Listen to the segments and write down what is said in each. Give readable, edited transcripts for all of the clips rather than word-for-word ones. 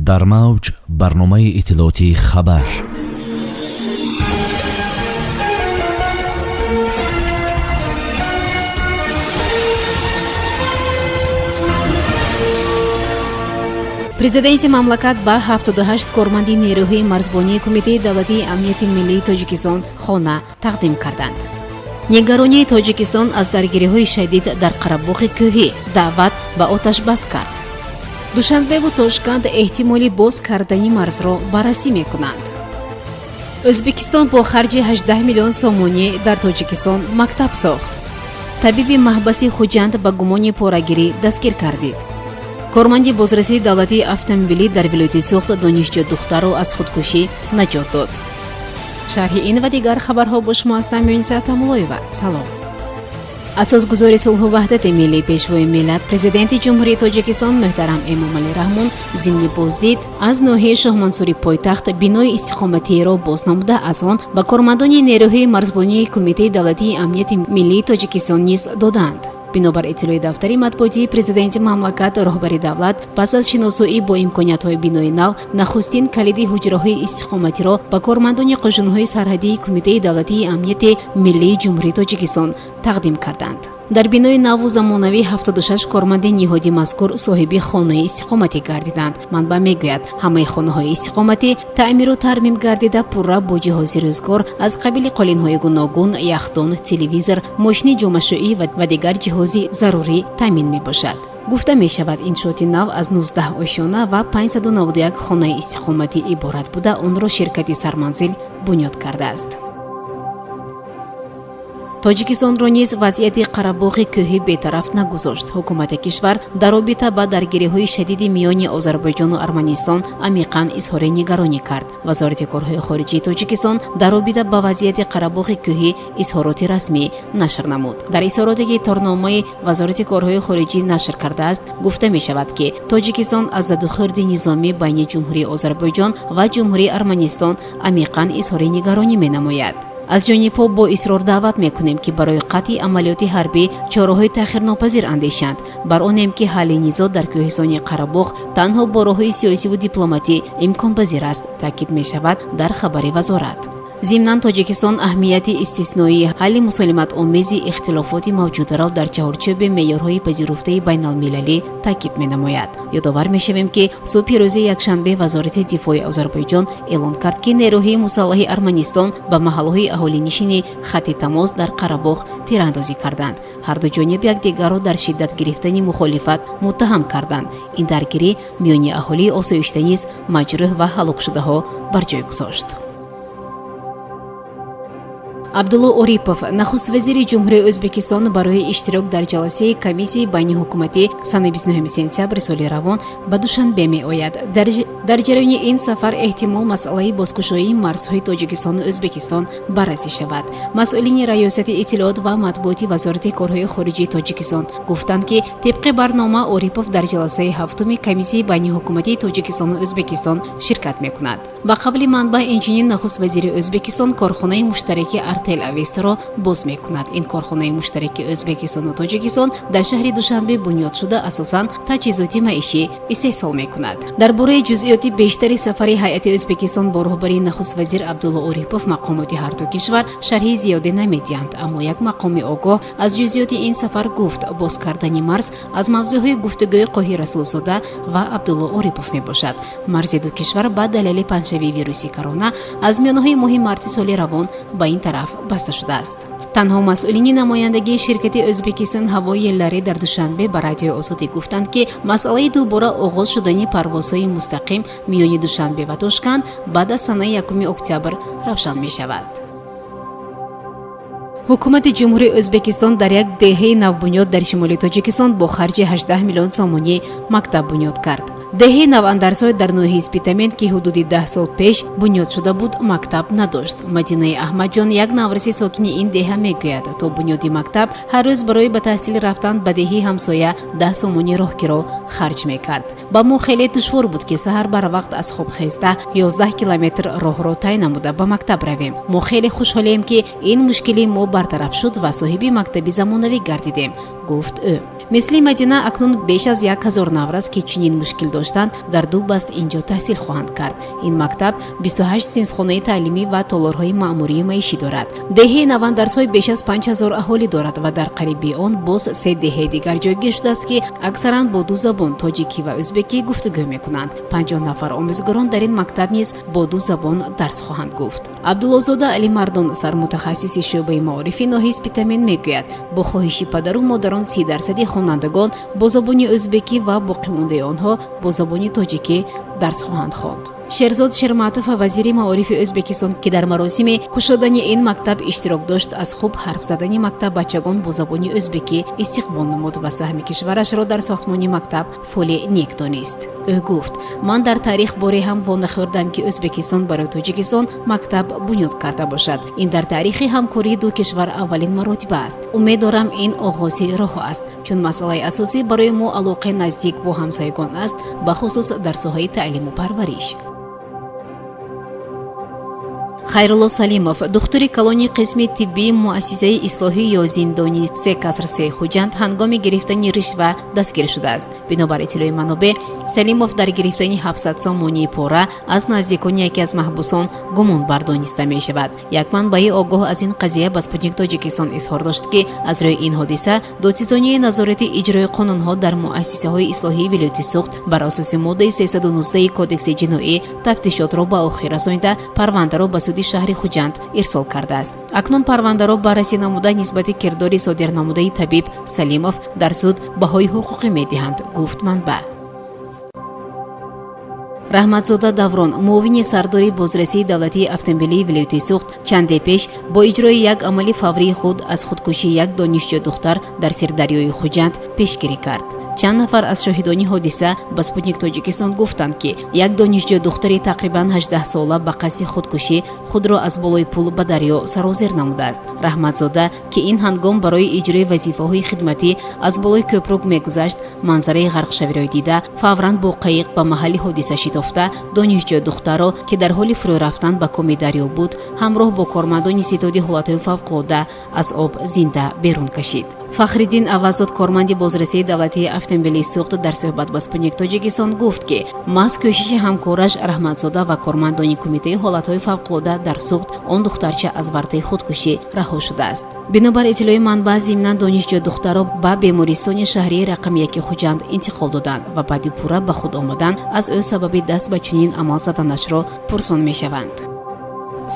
Дар мавҷ барномаи иттилоотии «Хабар». Президенти мамлакат ба 78 корманди нерӯҳои марзбонии Кумитаи давлатии амнияти миллии Тоҷикистон хона тақдим карданд. Нигаронии Тоҷикистон аз даргириҳои шадид дар Қарабоғи Кӯҳӣ даъват ба оташбас кард. Душанбеву Тошканд эҳтимоли боз кардани марзро баррасӣ мекунанд. Ӯзбекистон бо харҷи 18 миллион сомонӣ дар Тоҷикистон мактаб сохт. Табиби маҳбаси Хуҷанд ба гумони порагирӣ дастгир кардид. Корманди бозрасии давлатии автомобилӣ дар вилояти Суғд донишҷӯ духтарро аз худкушӣ наҷот дод. Шарҳи ин ва дигар хабарҳо бо шумо ҳастам, Мюниса Тамулоева. Салом. Асосгузори сулҳу ваҳдати миллӣ, Пешвои миллат, Президенти Ҷумҳурии Тоҷикистон муҳтарам Эмомалӣ Раҳмон зимни боздид аз ноҳияи Шоҳмансури пойтахт бинои истиқоматиеро боз намуда, аз он ба кормандони нерӯҳои марзбонии Кумитаи давлатии амнияти миллии Тоҷикистон низ доданд. Бинобар иттилои дафтари матбуотии президенти мамлакат, роҳбари давлат пас аз шиносоӣ бо имкониятҳои бинои нав нахустин калиди ҳуҷраҳои истиқоматиро ба кормандони қӯшунҳои сарҳадии Кумитаи давлатии амнияти миллии Ҷумҳурии Тоҷикистон тақдим карданд. Дар бинои наву замонавӣ 76 корманди ниҳоди мазкур соҳиби хонаи истиқоматӣ гардиданд. Манбаъ мегӯяд, ҳамаи хонаҳои истиқоматӣ таъмиру тармим гардида, пурра бо ҷиҳози рӯзгор аз қабили қолинҳои гуногун, яхдон, телевизор, мошини ҷомашӯӣ ва дигар ҷиҳози зарурӣ таъмин мебошад. Гуфта мешавад, иншооти нав аз 19 ошёна ва 591 хонаи истиқоматӣ иборат буда, онро ширкати «Сарманзил» бунёд кардааст. Тоҷикистонро низ вазъияти Қарабоғи Кӯҳӣ бетараф нагузошт. Ҳукумати кишвар дар робита ба даргириҳои шадиди миёни Озарбойҷону Арманистон амиқан изҳори нигаронӣ кард. Вазорати корҳои хориҷии Тоҷикистон дар робита ба вазъияти Қарабоғи Кӯҳӣ изҳороти расмӣ нашр намуд. Дар изҳороте, ки торномаи Вазорати корҳои хориҷӣ нашр кардааст, гуфта мешавад, ки Тоҷикистон аз задухӯрди низомӣ байни Ҷумҳурии Озарбойҷон ва Ҷумҳурии Арманистон амиқан изҳори нигаронӣ менамояд. Аз ҷонибҳо бо исрор даъват мекунем, ки барои қатъи амалиёти ҳарбӣ чораҳои таъхирнопазир андешанд. Бар онем, ки ҳалли низоъ дар кӯҳистони Қарабоғ танҳо бо роҳҳои сиёсиву дипломатӣ имконпазир аст, таъкид мешавад дар хабари вазорат. Зимнан, Тоҷикистон аҳамияти истисноии ҳалли мусолиматомези ихтилофоти мавҷударо дар чаҳорчӯби меъёрҳои пазируфтаи байналмилалӣ таъкид менамояд. Ёдовар мешавем, ки субҳи рӯзи якшанбе Вазорати дифои Озарбойҷон эълон кард, ки нерӯҳои мусаллаҳи Арманистон ба маҳаллаҳои аҳолинишини хатти тамос дар Қарабоғ тирандозӣ карданд. Ҳарду ҷониб якдигарро дар шиддат гирифтани мухолифат муттаҳам карданд. Ин даргирӣ миёни аҳолии осоишта низ маҷрӯҳ ва ҳалокшудаҳо бар ҷой гузошт. Абдулло Орипов, нахуствазири Ҷумҳурии Ӯзбекистон, барои иштирок дар ҷаласаи комиссияи байниҳукуматӣ санаи 29 сентябри соли равон ба Душанбе меояд. Дар ҷараёни ин сафар эҳтимол масъалаи бозкушоии марзҳои Тоҷикистону Ӯзбекистон баррасӣ шавад. Масъулини Раёсати иттилоот ва матбуоти Вазорати корҳои хориҷии Тоҷикистон гуфтанд, ки тибқи барнома Орипов дар ҷаласаи ҳафтуми комиссияи байниҳукуматии Тоҷикистону Ӯзбекистон ширкат мекунад. Ба қавли манбаъ, инчунин нахуствазири Ӯзбекистон корхонаи муштараки «Артел Авестаро» боз мекунад. Ин корхонаи муштараки Ӯзбекистону Тоҷикистон дар шаҳри Душанбе бунёд шуда, асосан таҷҳизоти маишӣ истеҳсол мекунад. Дар бораи ҷузъиёти бештари сафари ҳайати Ӯзбекистон бо роҳбарии нахуствазир Абдулло Орипов мақомоти ҳарду кишвар шарҳи зиёде намедиҳанд. Аммо як мақоми огоҳ аз ҷузъиёти ин сафар гуфт, боз кардани марз аз мавзӯъҳои гуфтугӯи Қоҳир Расулзода ва Абдулло Орипов мебошад. Марзи ду кишвар ба далели паҳншавии вируси корона аз миёнаҳои моҳи марти соли равон ба ин тараф баста шудааст. Танҳо масъулини намояндагии ширкати «Ӯзбекистон ҳаво йӯллари» дар Душанбе ба Радиои Озодӣ гуфтанд, ки масъалаи дубора оғоз шудани парвозҳои мустақим миёни Душанбе ва Тошканд баъд аз санаи 1 октябр равшан мешавад. Ҳукумати Ҷумҳурии Ӯзбекистон дар як деҳаи навбунёд дар шимоли Тоҷикистон бо харҷи 18 миллион сомонӣ мактаб бунёд кард. Деҳаи Навандарсой дар ноҳияи Спитамен, ки ҳудуди 10 сол пеш бунёд шуда буд, мактаб надошт. Мадинаи Аҳмадҷон, як навраси сокини ин деҳа, мегӯяд, то бунёди мактаб ҳар рӯз барои ба таҳсил рафтан ба деҳаи ҳамсоя 10 сомонӣ роҳкиро харҷ мекард. Ба мо хеле душвор буд, ки саҳар барвақт аз хоб хеста, 11 километр роҳро тай намуда, ба мактаб равем. Мо хеле хушҳолем, ки ин мушкили мо бартараф шуд ва соҳиби мактаби замонавӣ гардидем, гуфт ӯ. Мисли Мадина акнун беш аз 1000 наврас, ки чунин мушкил доштанд, дар ду баст ин ҷо таҳсил хоҳанд кард. Ин мактаб 28 синфхонаи таълимӣ ва толорҳои маъмурию маишӣ дорад. Деҳаи Навандарсой беш аз 5000 аҳолӣ дорад ва дар қариби он боз се деҳаи дигар ҷойгир шудааст, ки аксаран бо ду забон, тоҷикӣ ва ӯзбекӣ, гуфтугӯ мекунанд. 50 нафар омӯзгорон дар ин мактаб низ бо ду забон дарс хоҳанд гуфт. Абдуллозода Алимардон, сармутахассиси шӯъбаи маорифи ноҳияи Спитамен, мегӯяд, бо хоҳиши падару модарон 30% хонандагон бо забони ӯзбекӣ ва боқимондаи онҳо бо забони тоҷикӣ дарс хоҳанд хонд. Шерзод Шерматов, вазири маорифи Ӯзбекистон, ки дар маросими кушодани ин мактаб иштирок дошт, аз хуб ҳарф задани мактаббачагон бо забони ӯзбекӣ истиқбол намуд ва саҳми кишварашро дар сохтмони мактаб фоли нек донист. Ӯ гуфт: «Ман дар таърих боре ҳам вонахӯрдам, ки Ӯзбекистон барои Тоҷикистон мактаб бунёд карда бошад. Ин дар таърихи ҳамкории ду кишвар аввалин маротиба аст. Умед дорам, ин оғози роҳ аст, чун масъалаи асосӣ барои мо алоқаи наздик бо ҳамсоягон аст, бахусус дар соҳаи таълиму парвариш». Хайрулло Салимов, духтури калони қисми тиббии муассисаи ислоҳӣ ё зиндони се каср се Хуҷанд, ҳангоми гирифтани ришва дастгир шудааст. Бинобар иттилои манобеъ, Салимов дар гирифтани 700 сомонии пора аз наздикони яке аз маҳбусон гумон бардониста мешавад. Як манбаи огоҳ аз ин қазия ба Спутник Тоҷикистон изҳор дошт, ки аз рӯи ин ҳодиса Додситонии назорати иҷрои қонунҳо дар муассисаҳои ислоҳии вилояти Суғд бар асоси моддаи 319 Кодекси ҷиноӣ тафтишотро ба охир расонида, парвандаро ба суди шаҳри Хуҷанд ирсол кардааст. Акнун парвандаро баррасӣ намуда, нисбати кирдори содирнамудаи табиб Салимов дар суд баҳои ҳуқуқӣ медиҳанд, гуфт манбаъ. Раҳматзода Даврон, муовини сардори бозрасии давлатии автомобилии вилояти Суғд, чанде пеш бо иҷрои як амали фаврии худ аз худкушии як донишҷӯ духтар дар сирдарёи Хуҷанд пешгирӣ кард. Чанд нафар аз шоҳидони ҳодиса ба Спутник Тоҷикистон гуфтанд, ки як донишҷӯ духтари тақрибан 18сола ба қасди худкушӣ худро аз болои пул ба дарё сарозер намудааст. Раҳматзода, ки ин ҳангом барои иҷрои вазифаҳои хидматӣ аз болои кӯпрук мегузашт, манзараи ғарқшавиро дида, фавран бо қайиқ ба маҳалли ҳодиса шитофта, донишҷӯ духтарро, ки дар ҳоли фурӯ рафтан ба коми дарё буд, ҳамроҳ бо кормандони ситоди ҳолатҳои фавқулода аз об зинда берун кашид. Фахриддин Аваззод, корманди бозрасии давлатии автомобилии Суғд, дар суҳбат ба Спутник Тоҷикистон гуфт, ки маҳз кӯшиши ҳамкораш Раҳматзода ва кормандони Кумитаи ҳолатҳои фавқулода дар Суғд он духтарча аз вартаи худкушӣ раҳо шудааст. Бинобар иттилои манбаъ, зимнан донишҷӯ духтарро ба бемористони шаҳрии рақами яки Хуҷанд интиқол доданд ва баъди пурра ба худ омадан аз ӯ сабаби даст ба чунин амал заданашро пурсон мешаванд.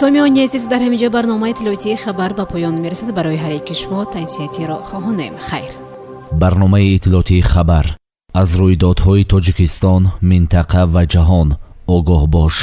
Сомиёни азиз, дар ҳамин ҷо барномаи иттилоотии «Хабар» ба поён мерасад. Барои ҳар яки шумо тансиҳатиро хоҳонем. Хайр. Барномаи иттилоотии «Хабар»: аз рӯйдодҳои Тоҷикистон, минтақа ва ҷаҳон огоҳ бош.